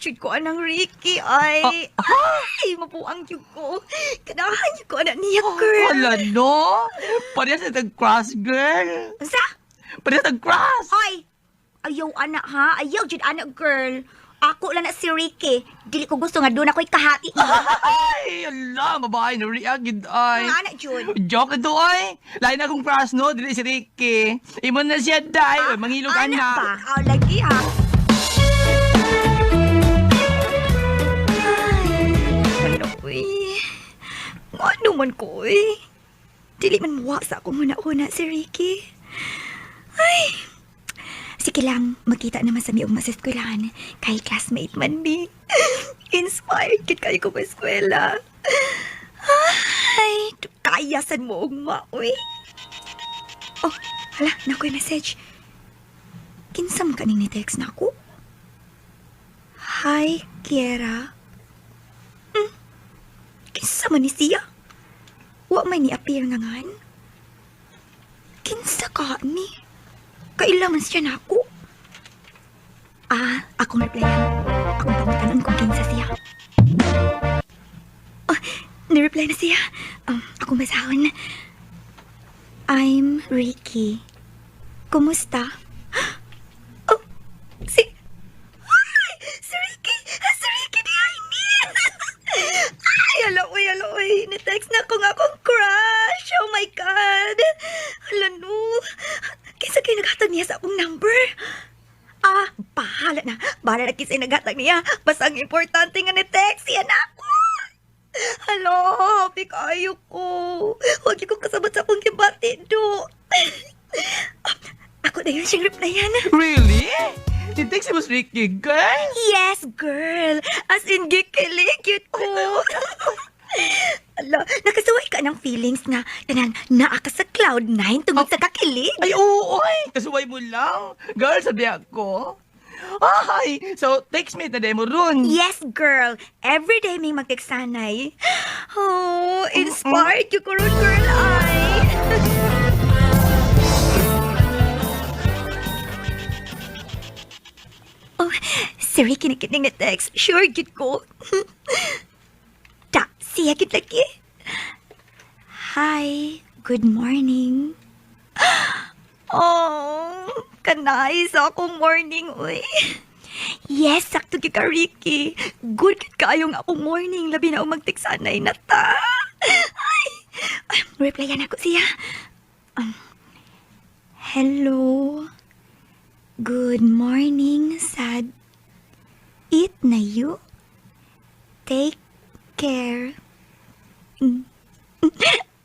jud ko anang Ricky ay. Ay, mabuang jud ko. Kanahan jud ko ana niya, girl. Wala, no? Parehas na tag-crush, girl. Unsa? Parehas tag-crush. Hoy! Ayaw ana ha, ayaw jud ana, girl. Ako lang na si Ricky. Dili ko gusto nga doon ako'y kahati. Ay, ala, babae na react gid ay. Nga ana jud. Joke ito ay. Lain akong crush, no? Dili si Ricky. Imo na siya, day. Uy, mangilog Ana ana. ba? Ah, lagi ha. Ay, ano, uy. Ano man ko, uy. Dili man muwa sa akong huna-huna si Ricky. Ay, sige lang, magkita naman sa miyong mas eskwelahan. Kay classmate man mi. Inspired kit kayo ko sa eskwela. Ay, kaya sad mo ugma, uy. Oh, hala, nakoy message. Kinsa man kaning ni text nako? Hi, Kiera. Kinsa man ni siya? Wa may ni appear nga ngan. Kinsa ka ni? Kaila man siya nako. Ah, akong replyan. Akong pangutanon kung kinsa siya. Oh, ni-reply na siya. Akong basahon. I'm Ricky. Kumusta? Oh, si... Ay! Si Ricky! Si Ricky di ay ni! Ay, ala, uy, ala, uy. Ni-text na ko nga akong crush. Oh my God. Ala, no. Kinsa kay naghatag niya sa akong number? Ah, bahala na. Bahala na kinsa naghatag niya. Basta ang importante nga ni-text siya na ako. Hello, happy kaayo ko. Huwag ko kasabot sa akong gibati, do. Ah, ako na yun siyang replyan. Really? Ti-text mo si Ricky, girl? Yes, girl. As in, gikilig cute ko. Ala, nakasuway ka ng feelings nga kanang naa ka sa cloud nine tungod sa kakilig. Ay, oo, ay. Kasuway mo lang. Girl, sabi ako. Ay, so text me na mo ron. Yes, girl. Every day may magteksanay. Oh, inspired you ko ron, girl, ay. Oh, si Ricky nakinig na text. Sure, gid ko. Ta, siya gid lagi. Hi, good morning. Oh, kanay sa akong morning, uy. Yes, sakto gyud ka, Ricky. Good gyud kaayo nga akong morning. Labi na magtiksanay na ta. Ay, ay, replyan ako siya. Hello. Good morning, sad. Eat na you. Take care.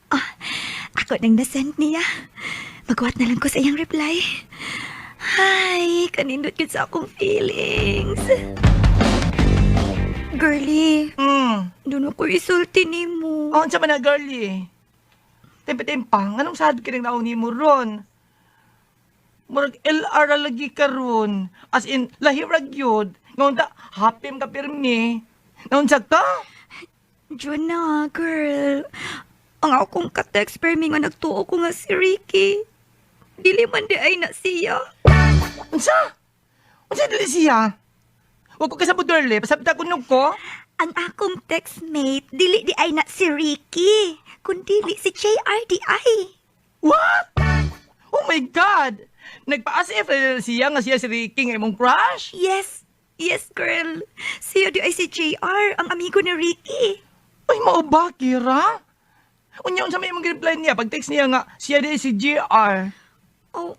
Ah, ako nang nasend niya. Magwat na lang ko sa iyang reply. Ay, kanindot yun sa akong feelings. Girlie, doon ako isulti ni mo. Oh, unsa man na, girlie? Tempe-tempa, nganong sad ka nang nauni mo ron? Murag LR ra lagi ka ron. As in, lahi ra gyud. Ngayon ta, happy ka pirmi. Naunsa ka? Diyon na, girl. Ang akong ka-text permi nga nagtuo ko nga si Ricky. Dili man di ay na siya. Unsa? Unsa dili siya? Wag ko kasabot, girlie. Pasabta ko nung ko. Ang akong textmate, dili di ay na si Ricky. Kundili si JRDI. What? Oh my God! Nagpa-as if siya nga siya si Ricky nga imong crush? Yes, yes, girl. Siya di ay si JR, ang amigo ni Ricky. Ay, mao ba, Kira? Unya, unsa may imong reply niya? Pag text niya nga, siya di si JR. Oh,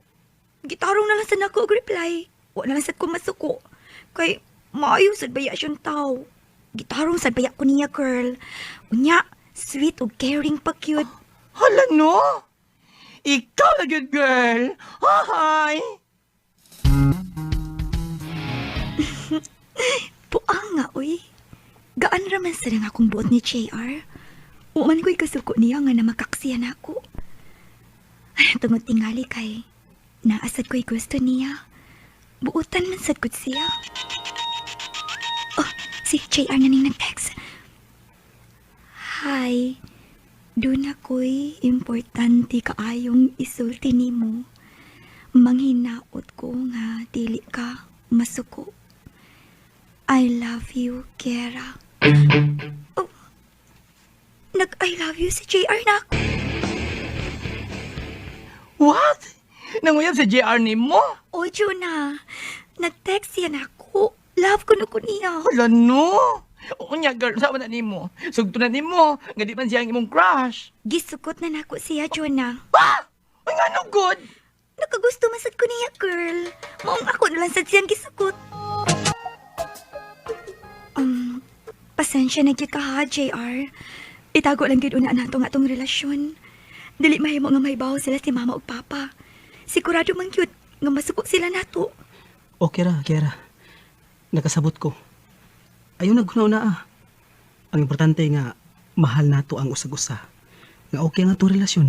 gitarong na lang sa nako og reply. Wa na lang sad ko masuko. Kay maayo sad baya siyang tao. Gitarong sad baya ko niya, girl. Unya, sweet ug caring pa cute. Hala, no? Ikaw na good girl! Hi! Buang nga, uy. Gaan raman sa nga akong buot ni JR. Uman ko'y kasuko niya nga na makaksiyan ako. Ay, tungod tingali kay naasad ko'y gusto niya. Buotan man sad gud siya. Oh, si JR na ning nag-text. Hi, doon ako'y importante kaayong isulti nimo. Manghinaot ko nga dili ka masuko. I love you, Kera. Oh, nag-I love you si JR na ako. What? Nanguyab si JR nimo? O, Jonah, nag-text siya na ako. Love ko na ko niya. Hala no. Unya girl, sa na nimo? Sugto na nimo, nga di man siya ang imong crush. Gisukot na nako siya, Jonah. Ah! Ay ngano good? Nakagusto man sad ko niya, girl. Maong ako na lang sad siyang gisukot. Um, pasensya na gyud ka ha, JR. Itago lang gyud una nato nga atong relasyon. Dili mahimo nga mahibaw sila si mama ug papa. Sigurado man gyud nga masuko sila nato. Okay ra, Kiara. Nakasabot ko. Ayaw na na ah. Ang importante nga, mahal nato ang usag-usa. Nga okay nga itong relasyon.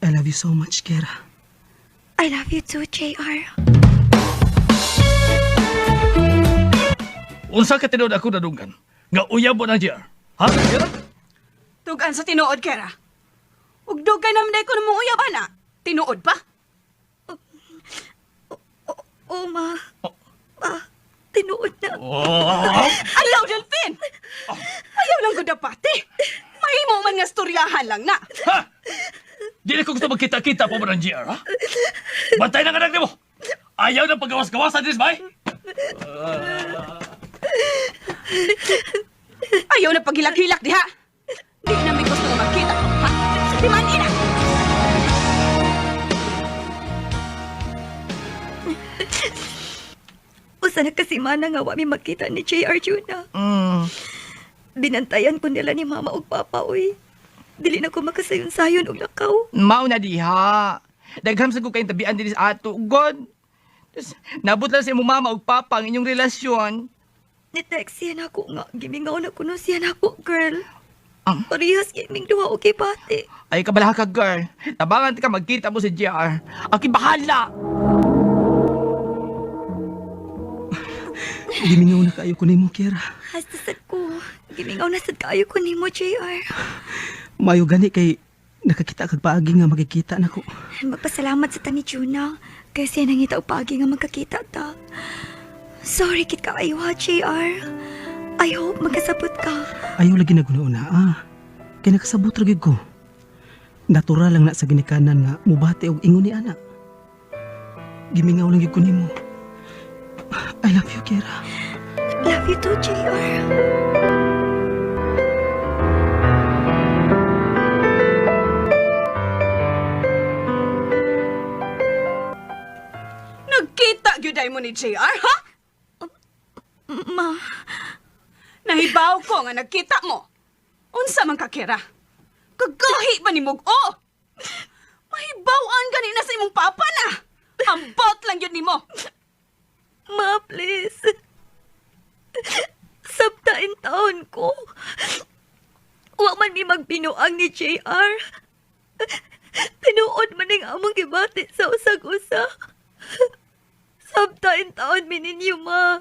I love you so much, Kiara. I love you too, JR. Unsa ka tinuod ako nadunggan? Nga uyab mo na JR. Ha? JR? Tugan sa tinuod, Kera. Ug dugay naman day ko namong uyab ana. Tinuod pa? Oh, ma. Oh. Ma, tinuod na. Oh. Ayaw, Delphine! Ayaw lang ko dapati. Mahimo man nga storyahan lang na. Ha? Di na ko gusto magkita-kita pa mo ng GR, ha? Bantay na anak nimo. Ayaw na paggawas-gawasan din, bay. Ayaw na paghilak-hilak diha. Di na may gusto nga magkita, ha? Di man ina! Usa na kasi mana nga wa mi magkita ni JR Juna. Binantayan ko nila ni mama ug papa, uy. Dili na ko makasayon-sayon og lakaw. Mao na diha. Daghan sa ko kayong tabian dinhi sa ato, God. Tapos, nabot lang sa imong mama ug papa ang inyong relasyon. Ni-text siya na ako nga. Gimingaw na kuno siya na ako, girl. Ang- Parehas gaming duha, okay, pati. Ay kabalaha ka, girl. Tabangan ka magkita mo si JR. Aki bahala. Gimingaw na kaayo ko nimo, Kiara. Hasta sad ko. Gimingaw na sad kaayo ko nimo, JR. Maayo gani kay nakakita kag paagi nga makikita nako. Magpasalamat sa tani Juna. Kay siya nangita og paagi nga magkakita ta. Sorry kit kaayo ha, JR. I hope magkasabot ka. Ayaw lagi na na ah. Kay nakasabot ra gyud ko. Natural lang na sa ginikanan nga mubati og ingon ni ana. Gimingaw lang gyud ko nimo. I love you, Kiara. Love you too, JR. Nagkita gyud ay mo ni JR, ha? Ma, Nahibaw ko nga nagkita mo. Unsa man ka, Kera? Kagahi ba ni Mug-o? Mahibaw-an gani na sa imong papa na. Ambot lang yun nimo. ma, please. Sabtain taon ko. Wa man mi magbinuang ni JR. Tinuod man ning among gibati sa usag-usa. Sabtain taon mi ninyo, ma.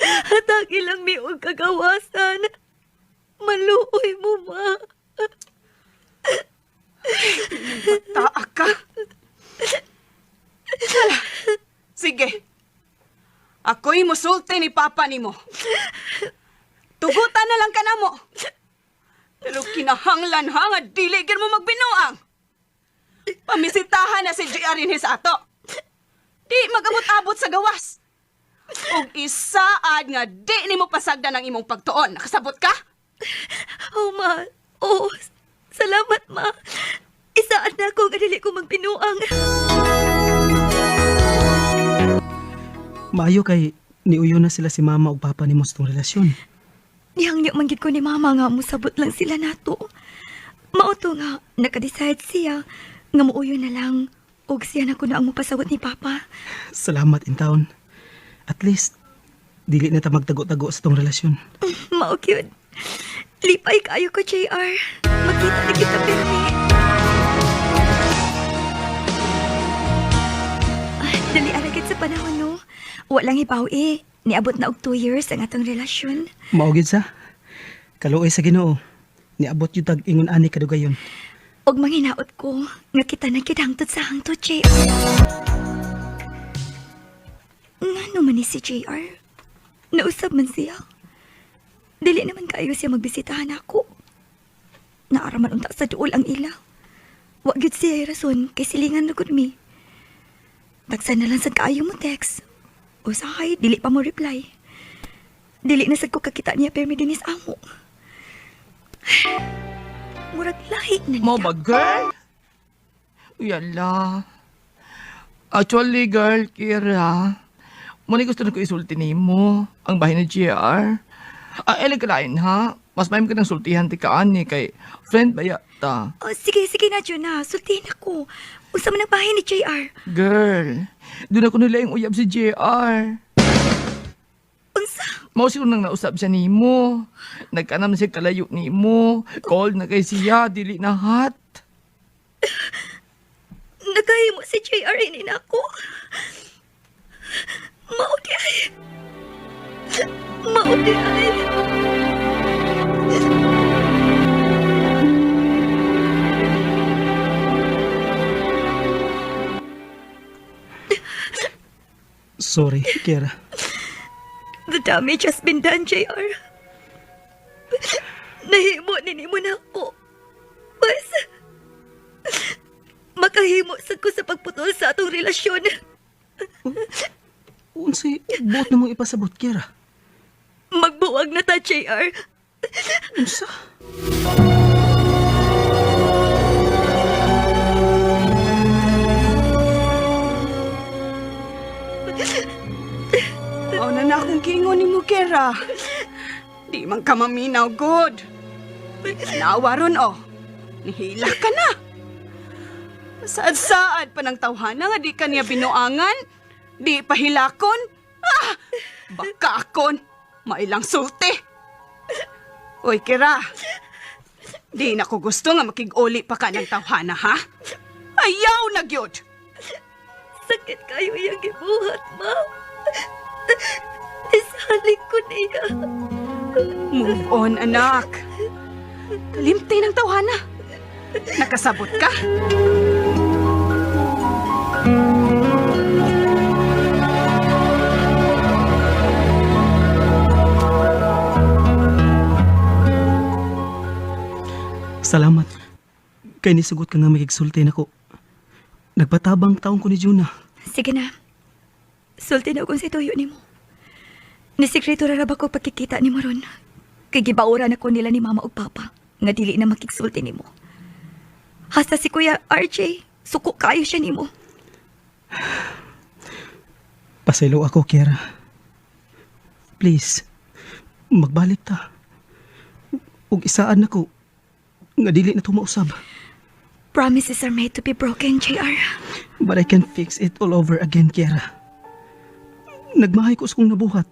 Hatagi lang mi og kagawasan. Maluoy mo, ma. Taa ka. Hala. Sige. Ako'y musulti ni papa nimo. Tugutan na lang ka namo. Pero kinahanglan ha nga dili gyud mo magbinuang. Pamisitahan na si JR rinhi sa ato. Di magabot-abot sa gawas. Ug isaad nga di nimo pasagdan ang imong pagtuon. Nakasabot ka? Oh, ma. Oh, salamat, ma. Isaan na ako nga dili ko magbinuang. Maayo kay niuyo na sila si mama ug papa nimo sa tong relasyon. Nihangyo man gid ko ni mama nga musabot lang sila nato. Mao to nga naka-decide siya nga muuyo na lang og siya na kuno ang mopasabot ni papa. Salamat in town. At least dili na ta magtago-tago sa tong relasyon. Mao gyud. Lipay kaayo ko, JR. Magkita na kita pirmi. Ay, dali aragid sa panahon no. Walang hibaw eh. Niabot na og 2 years ang atong relasyon. Mao gyud sa. Kaluoy sa Ginoo. Niabot gyud tag ingon ani kadugayon. Og manghinaot ko nga kita na gid hangtod sa hangtod, JR. Ngano? Ngano man ni si JR? Nausab man siya. Dili naman kaayo siya magbisitahan ako. Naaraman unta sa duol ang ila. Wa gyud siya rason kay silingan na gud mi. Tagsa na lang sad kaayo mo text. Usahay dili pa mo reply. Dili na sad ko kakita niya permi dinis amo. Murag lahi na Mo niya. ba, girl? Uyala. Actually, girl, Kira, muna gusto na ko isulti nimo ang bahay ni JR. Ah, ele kalain ha. Mas may ka ng sultihan ti kaan ni kay friend ba yata. Oh, sige, sige na, Jonah. Sultihin ako. Unsa man ang bahay ni JR? Girl, doon ako nila yung uyab si JR. Unsa? Mao siguro nang nausap siya nimo. Nagkanam siya kalayo nimo. Call na kay siya, dili na hot. Nagahimo si JR ini na ako. Mao di ay. Mao di ay. Sorry, Kiera. The damage has been done, JR. Nahimo ni mo na ako. Bas, makahimo sad ko sa pagputol sa atong relasyon. Unsay buot na mong ipasabot, Kiera? Magbuwag na ta, JR. Unsa? Mao na na akong giingon nimo, Kera. Di man ka maminaw, good. Tanawa ron, oh. Nihila ka na. Saad-saad pa ng tawhana nga di ka niya binuangan. Di pahilakon. Ah! Baka akon. Mailang sulti. Uy, Kira. Di na ko gusto nga makig-uli pa ka ng tawhana, ha? Ayaw na gyud. Sakit kayo iyang gibuhat, ma. Isalig ko niya. Move on, anak. Kalimti ng tawhana. Nakasabot ka? Salamat. Kay nisugot ka nga makigsulti nako. Nagpatabang taong ko ni Jonah. Sige na. Sulti na kung sa tuyo nimo. Nisikreto ra ba ko pagkikita nimo ron? Kay gibauran ako nila ni mama ug papa nga dili na makigsulti nimo. Hasta si Kuya RJ, suko kayo siya nimo. Pasaylo ako, Kiera. Please, magbalik ta. Ug isaan nako nga dili na tumausab. Promises are made to be broken, JR. But I can fix it all over again, Kiera. Nagmahay ko sa kong nabuhat.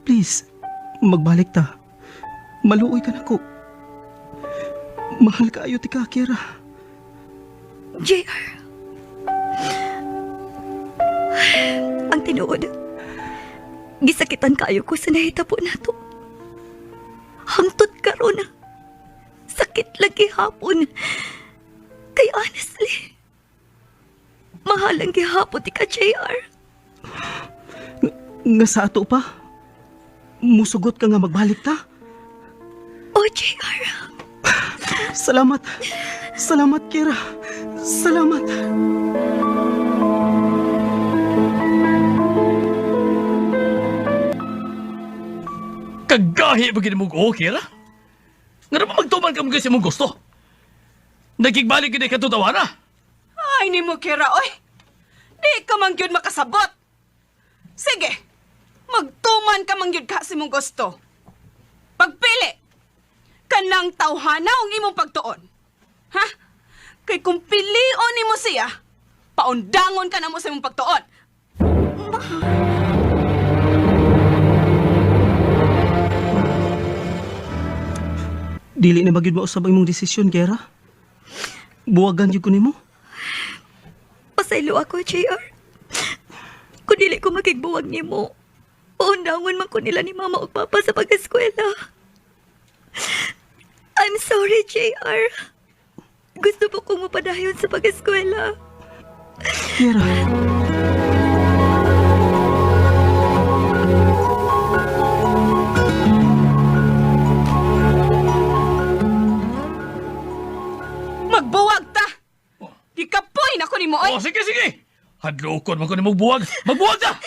Please, magbalik ta. Maluoy ka nako. Mahal kaayo tika, Kiera. JR. Ang tinuod. Gisakitan kaayo ko sa nahitabo nato. Hangtod karon. Sakit lagi hapon. Kay honestly, mahal ang gihapon ti ka, JR. Nga sa ato pa? Musugot ka nga magbalik ta? Oh, JR. Salamat. Salamat, Kira. Salamat. Kagahi ba gid mo okay ra? Nga ba magtuman ka mo kasi mong gusto? Nakigbalik gid ka tutawana. Ay, ni mo, Kira, oy. Di ka man gyud makasabot. Sige, magtuman ka man gyud ka sa imong gusto. Pagpili, kanang tawhana ang imong pagtuon. Ha? Kay kung pilion nimo siya, paundangon ka na mo sa imong pagtuon. Ma. Dili na magyud mausab ang imong desisyon, Kira. Buwagan gyud ko nimo. Pasaylo ako, JR. Kung dili ko makigbuwag nimo, paundangon man ko nila ni Mama ug Papa sa pag-eskwela. I'm sorry, JR. Gusto po kong mapadayon sa pag-eskwela. Kira. nimo, oy. Oh, sige, sige. Hadlokon man ko ni magbuwag. Magbuwag ta!